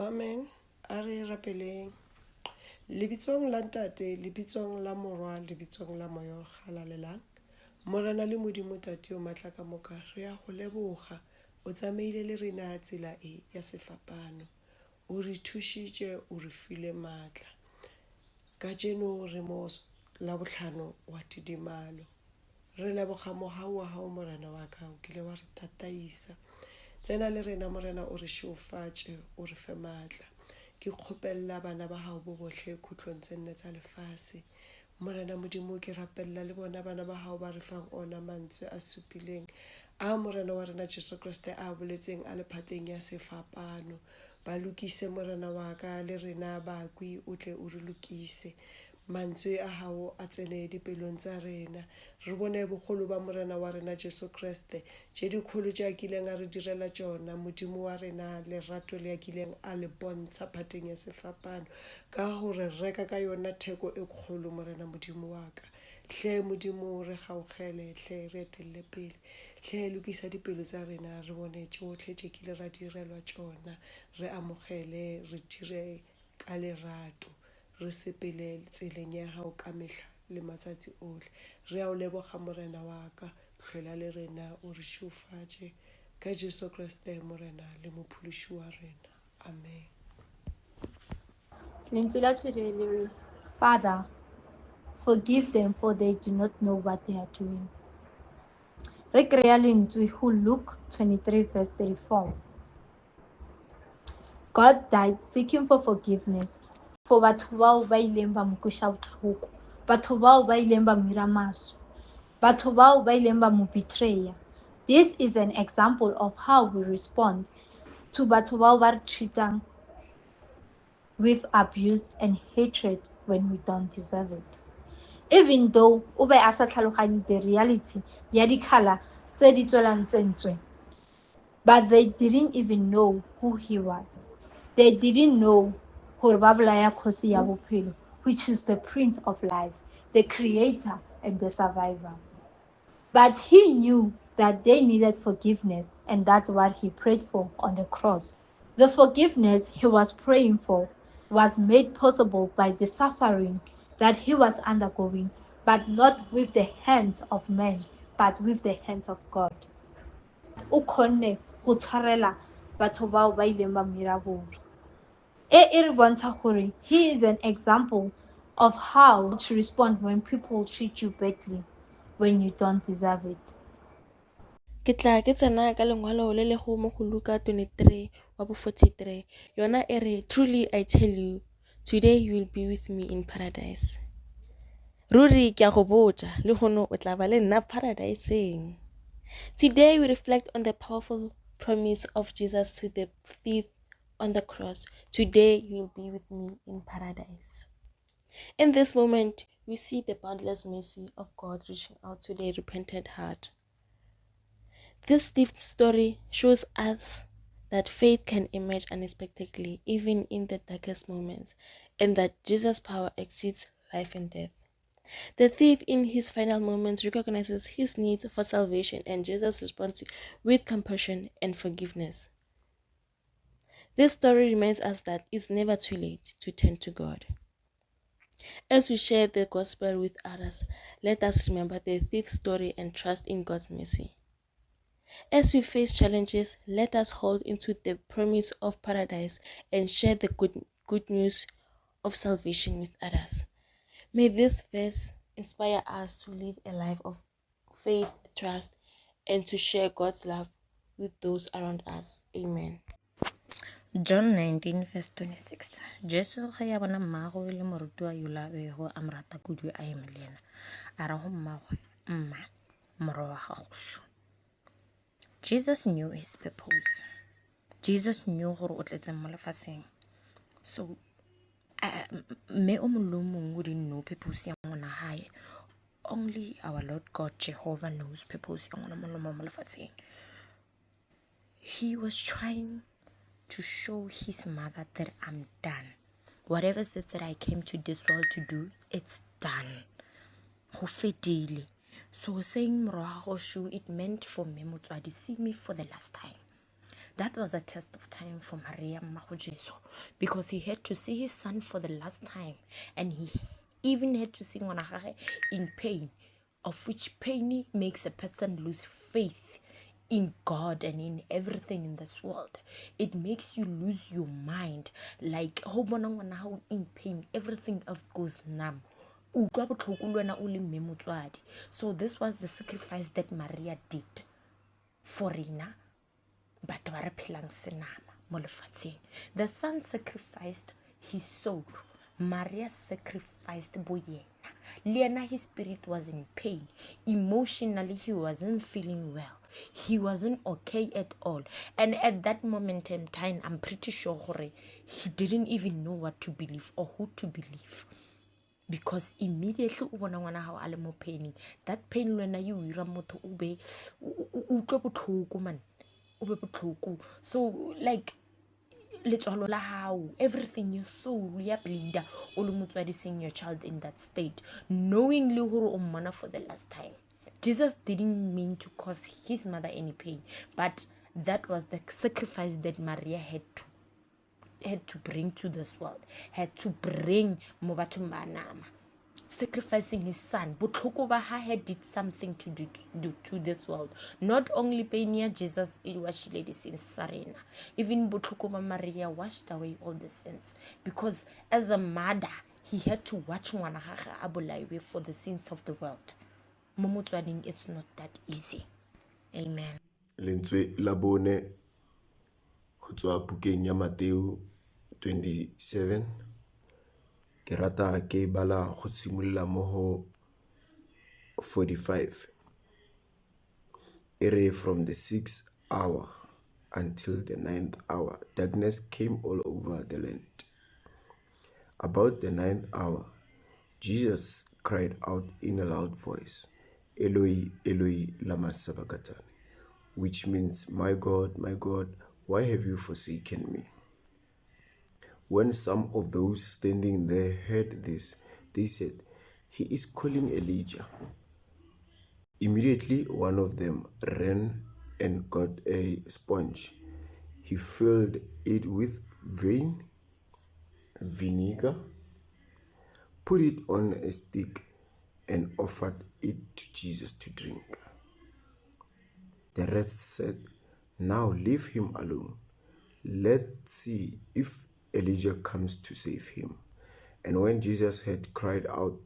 Amen. A re rapeleng. Lebitsong la Ntate, lebitsong la Morwa, lebitsong la Moya o Galalelang. Morena le Modimo Tate yo matla ka moka, re a go leboga. O tsamaile le rena tsela e ya sefapano. O re thušitše, o re file matla. Kajeno re mo Labohlano wa tidimalo. Re leboga mogau wa gago Morena wa ka, o kile wa re tataisa. Tsena le rena Morena o re šeofatše, o re fe maatla. Ke kgopelela bana ba gago bo bohle khutlong tse nne tsa lefase. Morena Modimo ke rapelela le bona bana ba gago ba re fang ona mantswe a supileng a Morena wa rena Jesu Kriste a boletseng a le phateng ya sefapano. Ba lokise Morena wa ka le rena bakwi o tle o re lokise. Mantswe a gago a tsene dipelong tsa rena. Re bone bogolo ba Morena wa rena Jesu Kriste, tše dikgolo tše a kileng a re direla tšona, Modimo wa rena, lerato le a kileng a le bontsha phateng ya sefapano, ka go re reka ka yona theko e kgolo, Morena Modimo wa ka. Hle Modimo, re gaugele, hle re etelle pele. Hle lokisa dipelo tsa rena, re bone tšohle tše kile ra direlwa tšona, re amogele, re dire ka lerato. Re sepele tseleng ya gago ka mehla le matsatsi ohle. Re a o leboga, Morena wa ka. Hlwela le rena, o re šeofatše. Ka Jesu Kriste, Morena le Mophološi wa rena. Amen. Lentswe la today le re, Father, forgive them for they do not know what they are doing. Re kry-a lentswe go Luke 23 verse 34. God died seeking for forgiveness for batho bao ba ileng ba mo kweša bohloko, batho bao ba ileng ba mo ira maswe, batho bao ba ileng ba mo betraya. This is an example of how we respond to batho bao ba re treatang with abuse and hatred when we don't deserve it. Even though o be a sa tlhaloganye the reality ya dikhala tse di tswelang tsentswe, but they didn't even know who he was. They didn't know gore ba bolaya kgosi ya bophelo, which is the prince of life, the creator and the survivor. But he knew that they needed forgiveness, and that's what he prayed for on the cross. The forgiveness he was praying for was made possible by the suffering that he was undergoing, but not with the hands of men, but with the hands of God. O kgonne go tshwarela batho bao ba ileng ba mo dira bobe. E e re bontsha gore he is an example of how to respond when people treat you badly when you don't deserve it. Ke tla ke tsena ka lengwalo le lego mo go Luka 23 wa bo 43. Yona e re, Truly I tell you, today you will be with me in paradise. Ruri ke a go botša, lehono o tla ba le nna paradiseng. Today we reflect on the powerful promise of Jesus to the thief on the cross. Today you will be with me in paradise. In this moment, we see the boundless mercy of God reaching out to the repentant heart. This thief story shows us that faith can emerge unexpectedly, even in the darkest moments, and that Jesus' power exceeds life and death. The thief, in his final moments, recognizes his needs for salvation, and Jesus responds with compassion and forgiveness. This story reminds us that it's never too late to turn to God. As we share the gospel with others, let us remember the thief's story and trust in God's mercy. As we face challenges, let us hold into the promise of paradise and share the good, good news of salvation with others. May this verse inspire us to live a life of faith, trust, and to share God's love with those around us. Amen. John 19 verse 26 Jesu ge ya bona mmagwe le morutiwa yola a bego a mo rata kudu a eme le yena a re go mmagwe mma morwa wa gago šo Jesus knew his purpose Jesus knew gore o tletseng mo lefaseng so mme o mongwe le o mongwe o didn't know purpose ya ngwana gae only our Lord God Jehovah knows purpose ya ngwana mongwe le mongwe mo lefatsheng he was trying to show his mother that I'm done. Whatever is it that I came to this world to do, it's done. Go fedile. So saying morwa wa gago it meant for me motswadi see me for the last time. That was a test of time for Maria mmago Jesu because he had to see his son for the last time and he even had to see ngwana gage in pain of which pain makes a person lose faith in God and in everything in this world. It makes you lose your mind. Like ho bona ngwana hao in pain, everything else goes numb. O utlwa botlhoko le wena o le mme motswadi. So this was the sacrifice that Maria did for rena batho ba re phelang senama mo lefatsheng. The son sacrificed his soul. Maria sacrificed bo yena. Le yena his spirit was in pain. Emotionally he wasn't feeling well. He wasn't okay at all. And at that moment in time, I'm pretty sure gore he didn't even know what to believe or who to believe. Because immediately o bona ngwana gago a le mo paining, that pain le wena e o ira motho o be o utlwe botlhoko man, o be botlhoko. So like letswalo la gago, everything, your soul ya bleeder o le motswadi seeing your child in that state, knowingly gore o mmona for the last time. Jesus didn't mean to cause his mother any pain, but that was the sacrifice that Maria had to had to bring to this world, had to bring mo bathong ba nama, sacrificing his son. Botlhoko ba gage did something to do, do to this world. Not only pain ya Jesus e washile di-sins tsa rena, even botlhoko ba Maria washed away all the sins, because as a mother he had to watch ngwana gage a bolaiwe for the sins of the world. Mo motswading it's not that easy. Amen. Lentswe la bone go tswa bukeng ya Mateo 27 ke rata ke bala go simolola mo go 45 e re from the sixth hour until the ninth hour darkness came all over the land. About the ninth hour Jesus cried out in a loud voice, Eloi, Eloi, lama sabachthani, which means, My God, my God, why have you forsaken me? When some of those standing there heard this, they said, He is calling Elijah. Immediately, one of them ran and got a sponge. He filled it with wine, vinegar, put it on a stick, and offered it to Jesus to drink. The rest said, Now leave him alone. Let's see if Elijah comes to save him. And when Jesus had cried out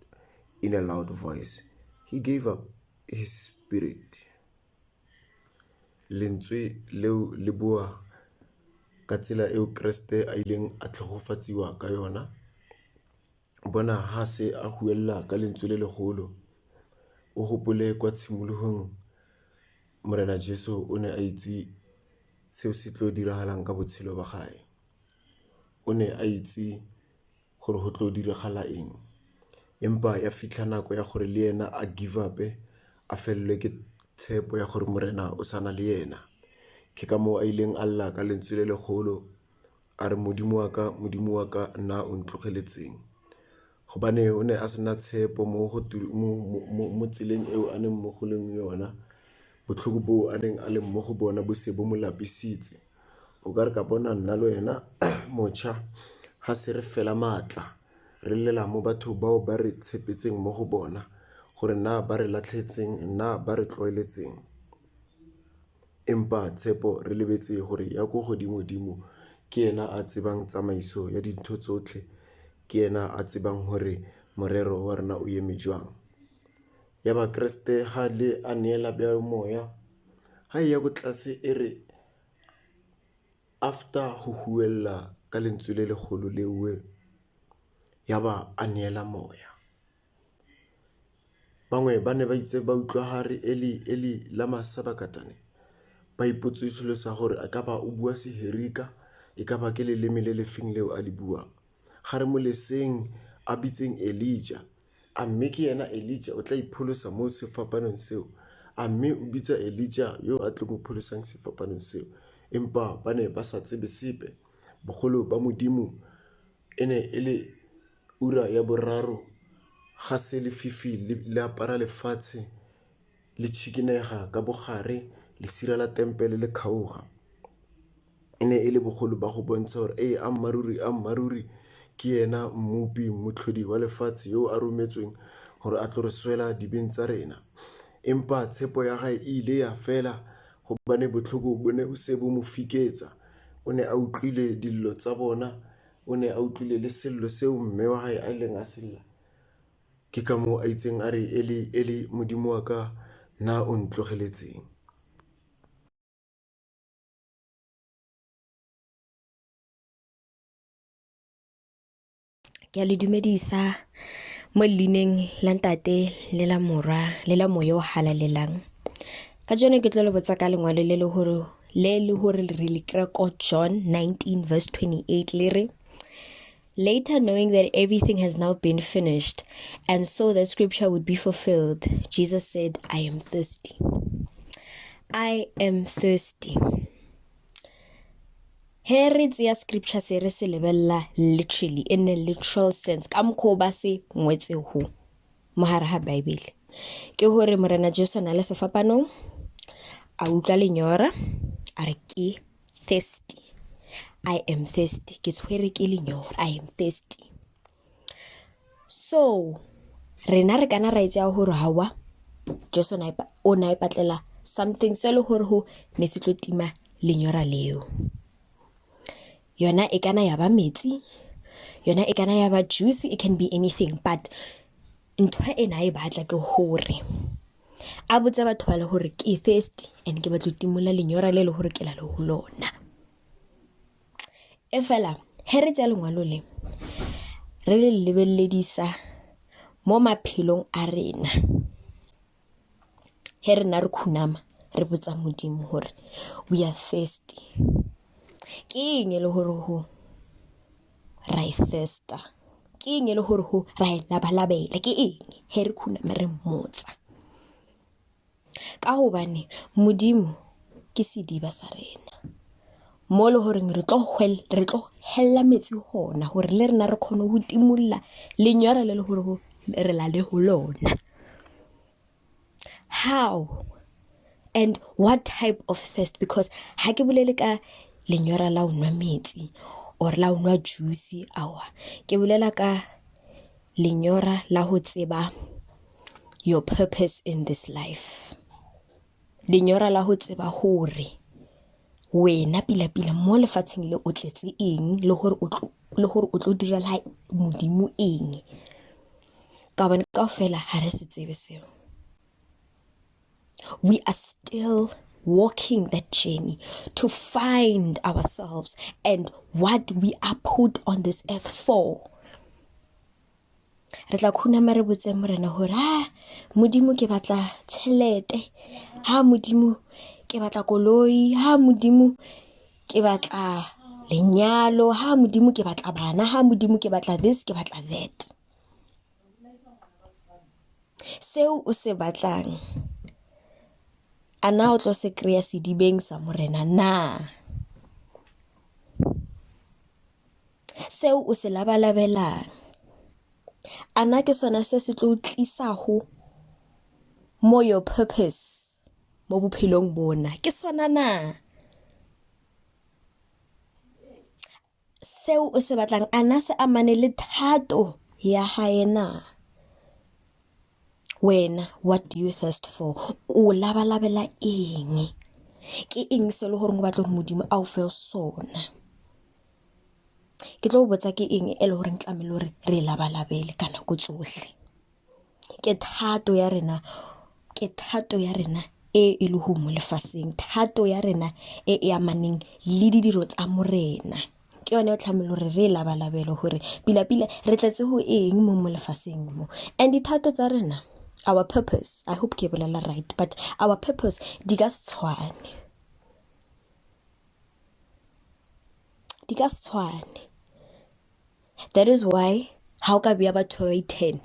in a loud voice, he gave up his spirit. Lentswe leo le bua ka tsela eo Kreste a ileng a tlhogofatsiwa ka yona. Bona ha se a huella ka lentswe le legolo. O gopole kwa tshimologong Morena Jesu o ne a itse seo se tlo diragalang ka botshelo ba gae. O ne a itse gore go tlo diragala eng. Empa ya fitlha nako ya gore le yena a give up-e, a felelwe ke tshepo ya gore Morena o sana le yena. Ke ka moo a ileng a lla ka lentswe le legolo a re Modimo wa ka, Modimo wa ka, nna o ntlogeletseng. Gobane o ne a sena tshepo mo go mo mo tseleng eo a neng mo go leng yona, botlhoko boo a neng a leng mo go bona bo se bo mo lapisitse. O ka re ka bona nna le wena motšha ga se re fela maatla re lela mo batho bao ba re tshepetseng mo go bona gore na ba re latlhetseng na ba re tlwaeletseng. Empa tshepo re lebetse gore ya ko godimo-dimo ke yena a tsebang tsamaiso ya dintho tsotlhe, ke yena a tsebang gore morero wa rena o eme jwang. Ya ba Kreste ga le a neela bja moya, ga e ya ko tlase e re after go huella ka lentswe le legolo lewe ya ba a neela moya. Bangwe ba ne ba itse ba utlwa ga re Eli, Eli, lama sabakatane? Ba ipotse selo sa gore a ka ba o bua Segerika, e ka ba ke leleme le lefeng leo a le buang. Ga re mo leseng a bitseng Elija. A mme ke yena Elija o tla ipholosa mo sefapanong seo? A mme o bitsa Elija yo a tlo mo pholosang sefapanong seo? Empa ba ne ba sa tsebe sepe. Bogolo ba Modimo e ne e le ura ya boraro ga se lefifi le apara lefatshe le tšhikinega ka bogare, lesira la tempele le kgaoga. E ne e le bogolo ba go bontsha gore ee, ammaruri, ammaruri ke yena Mmopi, Motlhodi wa lefatshe yo a rometsweng gore a tlo re swela dibeng tsa rena. Empa tshepo ya gae e ile ya fela gobane botlhoko bo ne bo se bo mo fiketsa. O ne a utlwile dillo tsa bona, o ne a utlwile le sello seo mme wa gae a ileng a sella. Ke ka moo a itseng a re, Eli, Eli, Modimo wa ka, na o ntlogeletseng? Ke a le dumedisa mo leineng la Ntate le la Morwa le la Moya o Halalelang. Ka jeno ke tlo le botsa ka lengwalo le le gore le le gore re le kry ko John 19 verse 28 le re Later, knowing that everything has now been finished, and so that scripture would be fulfilled, Jesus said, I am thirsty. I am thirsty. He re tseya scripture se re se lebelela literally in a literal sense ka mokgwa o ba se ngwetsego mo gare ga Bible ke gore Morena Jesu na le sefapanong a utlwa lenyora a re ke thirsty I am thirsty ke tshwere ke lenyora I am thirsty so rena re kana ra itseya gore hawa Jesu o ne a ipatlela something se le gore go ne se tlo tima lenyora leo yona e kana ya ba metsi yona e kana ya ba juice it can be anything but ntho e na e batla ke gore a botse batho ba le gore ke thirsty and ke batlo timola lenyora le le gore ke la le go lona e fela he re tsaya lengwalo le re le lebeledisa mo maphelong a rena he rena re khunama re botsa modimo gore we are thirsty ke eng e le gore go ra e thirsta ke eng e le gore go ra e labalabela ke eng he re khunama re mmotsa ka gobane modimo ke sediba sa rena mo le goreng re tlo re tlo hella metsi gona gore le rena re kgone go timolla lenyora le le gore re la le go lona how and what type of thirst because ha ke bolele ka lenyora la o nwa metsi or la o nwa juice awa ke bolela ka lenyora la ho tseba your purpose in this life lenyora la ho tseba hore wena pila-pila mo lefatsheng le o tletse eng le gore o tlo le gore o tlo direla modimo eng ka gobane kaofela ga re se tsebe seo we are still walking that journey to find ourselves and what we are put on this earth for re tla khunama re botse morena gore a modimo ke batla tšhelete ha modimo ke batla koloi ha modimo ke batla lenyalo ha modimo ke batla bana ha modimo ke batla this ke batla that Seo o se batlang, a na o tlo se kry-a sedibeng sa morena na? Seo o se labalabelang, a na ke sona se se tlo tlisago mo your purpose mo bophelong bona, ke sona na? Seo o se batlang a na se amane le thato ya hae na? Wena what do you thirst for? O labalabela eng? Ke eng se le gore o batla gore Modimo a o fe sona? Ke tlo go botsa ke eng e le goreng tlamehile gore re e labalabele ka nako tsohle. Ke thato ya rena, ke thato ya rena e e le go mo lefaseng, thato ya rena e e amaneng le didiro tsa morena. Ke yone e tlamehile gore re e labalabele gore pila-pila re tletse go eng mo mo lefaseng mo. And dithato tsa rena, our purpose, I hope ke bolela right, but our purpose di ka se tshwane. Di ka se tshwane. That is why ha o ka bea batho ba ba i-ten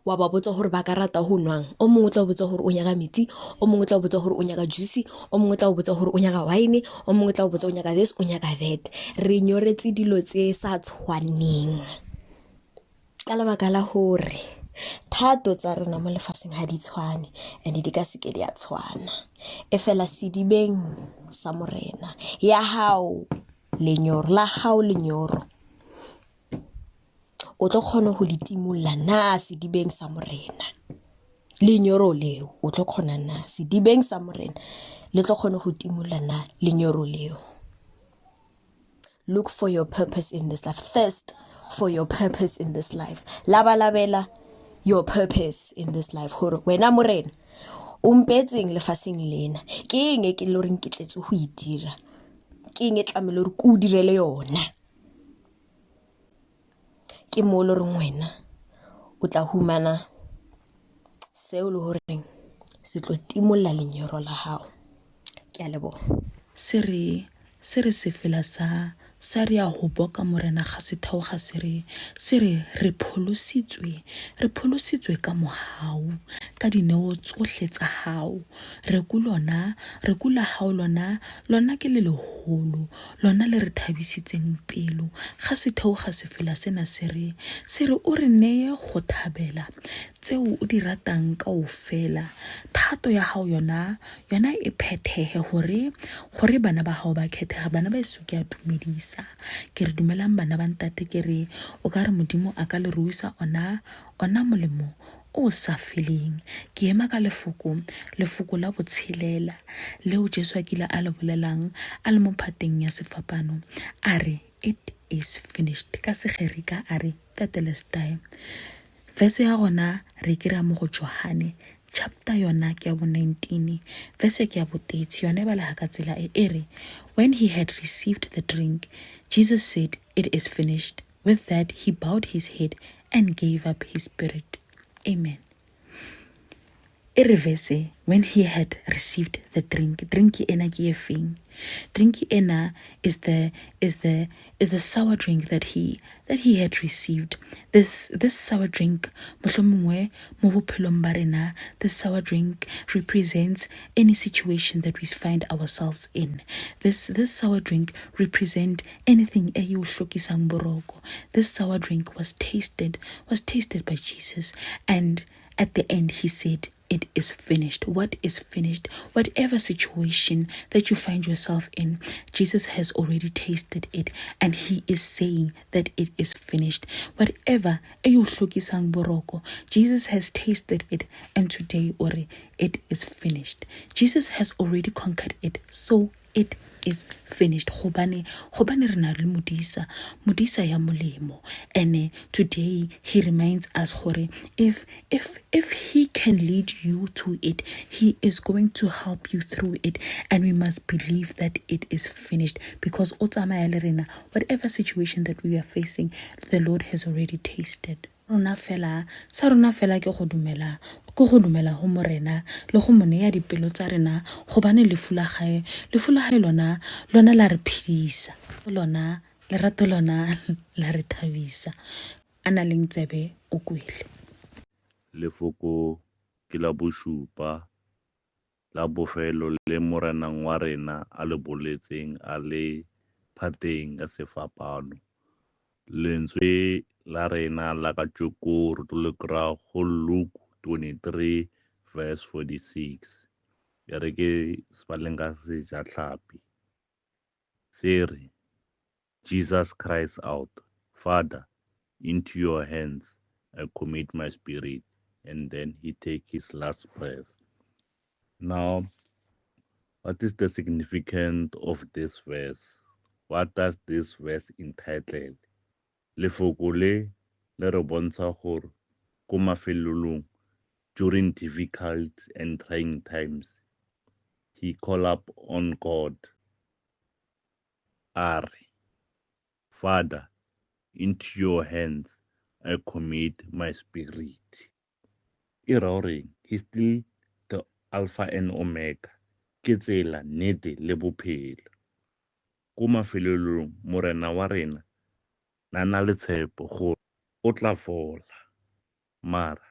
wa ba botsa gore ba ka rata go nwang o mongwe o tla o botsa gore o nyaka metsi o mongwe o tla o botsa gore o nyaka juice o mongwe o tla o botsa gore o nyaka wine o mongwe o tla o botsa o nyaka this o nyaka that re nyoretse dilo tse sa tshwaneng ka lebaka la gore. Thato tsa rena mo lefaseng ga di tshwane and di ka seke di a tshwana. E fela sedibeng sa Morena ya hao lenyoro la hao lenyoro o tlo kgona go le timolla na sedibeng sa Morena. Lenyoro leo o tlo kgona na sedibeng sa Morena le tlo kgona go timolla na lenyoro leo. Look for your purpose in this life. Thirst for your purpose in this life. Labalabela your purpose in this life. Gore wena Morena o mpetseng lefaseng lena. Ke eng e ke le goreng ke tletse go e dira? Ke eng e tlamehile gore ke o direle yona? Ke mo e le goreng wena o tla humana seo le goreng se tlo timolla lenyoro la gago. Ke a leboga. Se re, se re sefela sa, sa re ya go boka Morena ga se theoga se re, se re, re pholositswe, re pholositswe ka mogau, ka dineo tsohle tsa hao. Reku lona, reku la hao lona, lona ke le leholo, lona le re thabisitseng pelo. Ga se theoga sefela sena se re, se re o re neye go thabela tseo o di ratang kaofela. Thato ya hao yona, yona e phethehe hore, gore bana ba hao ba khethege. Bana ba eso ke a dumedisa. Ke re dumelang bana ba ntate, ke re o ka re Modimo a ka le ruisa ona, ona molemo o sa feleng. Ke ema ka lefoko, lefoko la botshelela, leo Jesu a kile a le bolelang a le mo phateng ya sefapano, a re, It is finished. Ka Segerika a re, Tetelestai. Verse ya gona re e kry-a mo go Johane, chapter yona ke ya bo 19, verse ke ya bo 30, yona e balega ka tsela e, e re, When he had received the drink, Jesus said, It is finished. With that, he bowed his head and gave up his spirit. Amen. E re verse, when he had received the drink, drink ena ke e feng? Drink ena is the is the is the sour drink that he that he had received. This this sour drink, mohlomongwe mo bophelong ba rena, this sour drink represents any situation that we find ourselves in. This this sour drink represent anything e e o hlokisang boroko. This sour drink was tasted was tasted by Jesus, and at the end he said, it is finished. What is finished? Whatever situation that you find yourself in, Jesus has already tasted it, and he is saying that it is finished. Whatever e o hlokisang boroko, Jesus has tasted it, and today ore it is finished. Jesus has already conquered it, so it is finished. Gobane, gobane re na le modisa, modisa ya molemo. And today he reminds us gore if, if, if he can lead you to it, he is going to help you through it, and we must believe that it is finished, because o tsamaya le rena. Whatever situation that we are facing, the Lord has already tasted. Rona fela, sa rona fela ke go dumela, ke go dumela go Morena le go mo neya dipelo tsa rena, gobane lefu la gae, lefu la gae lona, lona la re phedisa, lona, lerato lona la re thabisa. A na leng tsebe o kwele. Lefoko ke la bošupa, la bofelo le Morenang wa rena a le boletseng a le phateng ya sefapano. Lentswe la rena la ka tšoko re tlo le kry-a go Luke 23 verse 46. E re ke sebaleng ka sejatlhapi. Se re, Jesus cries out, Father, into your hands I commit my spirit. And then he take his last breath. Now, what is the significance of this verse? What does this verse entitle? Lefoko le le re bontsha gore ko mafelelong, during difficult and trying times, he call up on God. A re, Father, into your hands I commit my spirit. E ra goreng? He's still the Alpha and Omega. Ke tsela, nnete le bophelo. Ko mafelelong, Morena wa rena na na le tshepo gore o tla fola, mara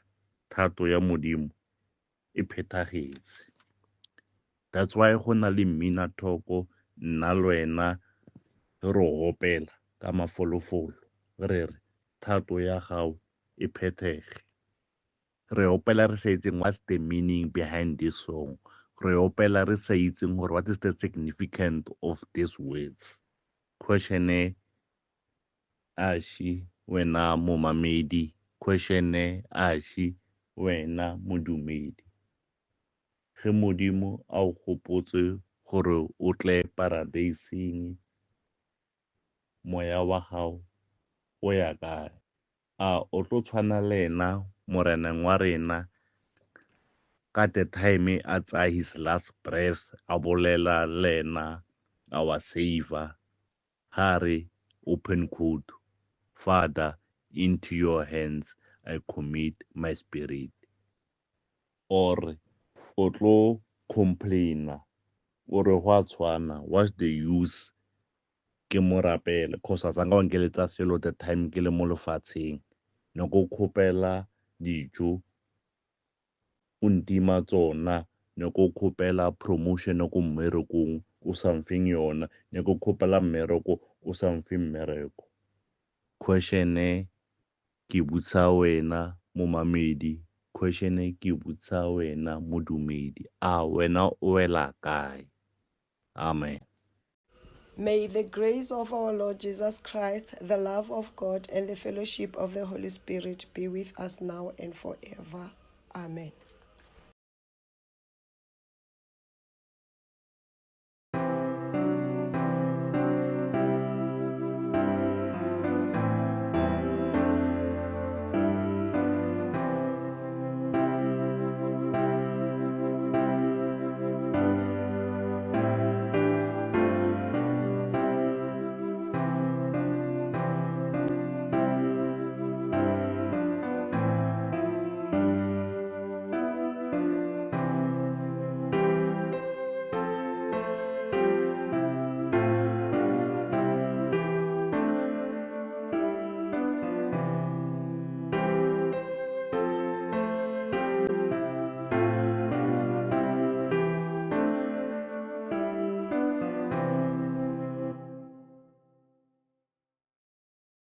thato ya Modimo e phethagetse. That's why go na le mmina thoko nna le wena re opela ka mafolofolo re re thato ya gago e phethege. Re opela re sa itseng what's the meaning behind this song. Re opela re sa itseng gore what is the significance of these words. Question e ashi wena momamedi, question e ashi wena modumedi. Ge Modimo a o gopotse gore o tle paradeising, moya wa gago o ya kae? A o tlo tshwana le ena moreneng wa rena ka the time a tsaya his last breath a bolela le ena our saver ha re open quote father into your hands I commit my spirit or o tlo complaina o re go a tshwana what's the use ke mo rapele cause a sanka wa nkeletsa selo the time ke le mo lefatsheng ne ko kgopela dijo o ntima tsona ne ko kgopela promotion ko mmerekong o sa mfeng yona ne ko kgopela mmereko o sa mfe mmereko question ke botsa wena momamedi question ke botsa wena modumedi a wena o wela kae amen May the grace of our Lord Jesus Christ, the love of God, and the fellowship of the Holy Spirit be with us now and forever. Amen.